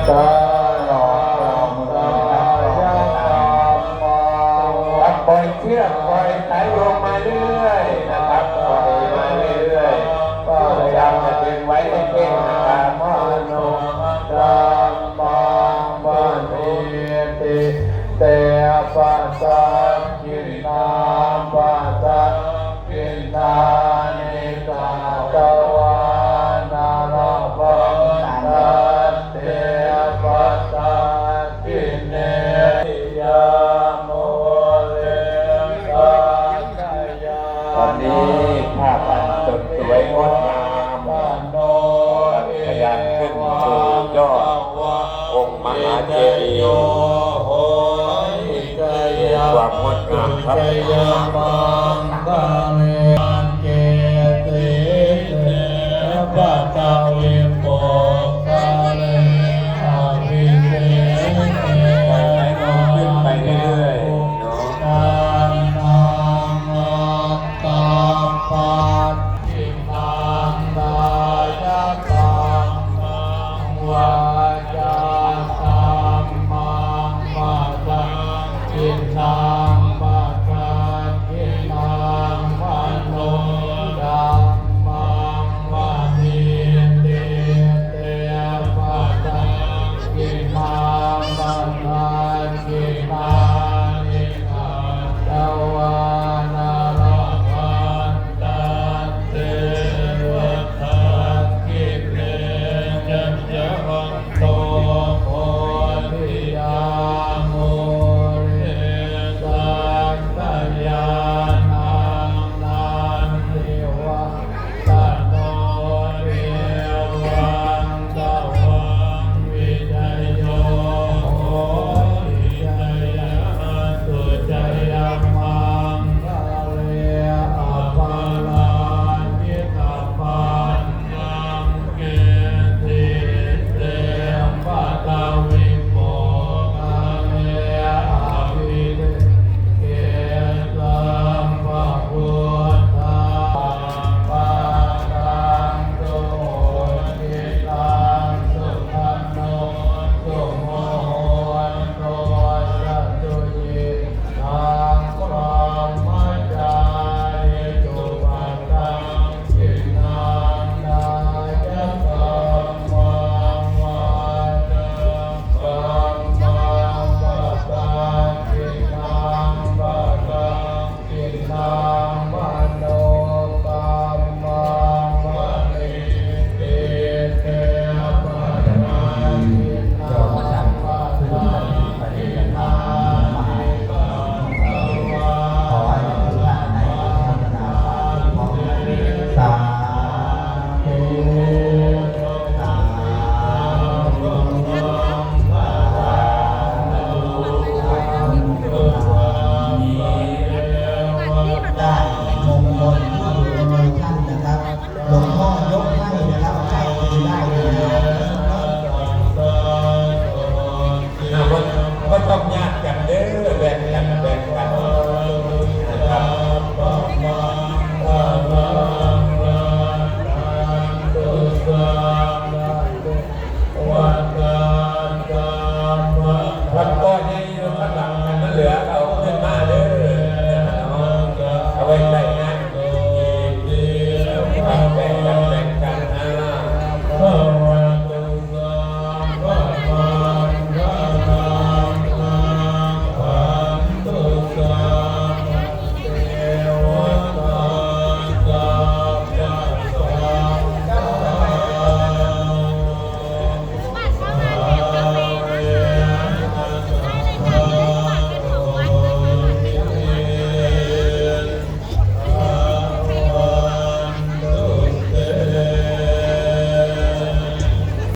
ສະຫຼອງເຮົາມື້ນີ້ຮັບຮອງໄດ້ຕາມ ກັບປ່ອຍເຊືອກ ປ່ອຍສາຍລົມມາເລື້ອຍໆ ນະຄັບ ປ່ອຍມາເລື້ອຍໆ ພະຍາຍາມຈະດຶງໄວ້ໃຫ້ເກັ່ງນະຄັບ ມະໂນ ສຳມະນິທິ ເຕ ປະສັກ ກິນນາ ປະສັກກິນນານິ ກາຕະວານາລະພັງ ຕັດເຕ ປະສັກກິເນ ຍາໂມເລ ສາຄະຍາ ຕອນນີ້ພາບອັນສົດສວຍງົດງາມ ກຳລັງທະຍານຂຶ້ນສູ່ຍອດອົງມະຫາເຈດີ ຄວາມງົດງາມຄັບ ຄ່ອຍໆຂຶ້ນໄປເລື້ອຍໆເນາະ.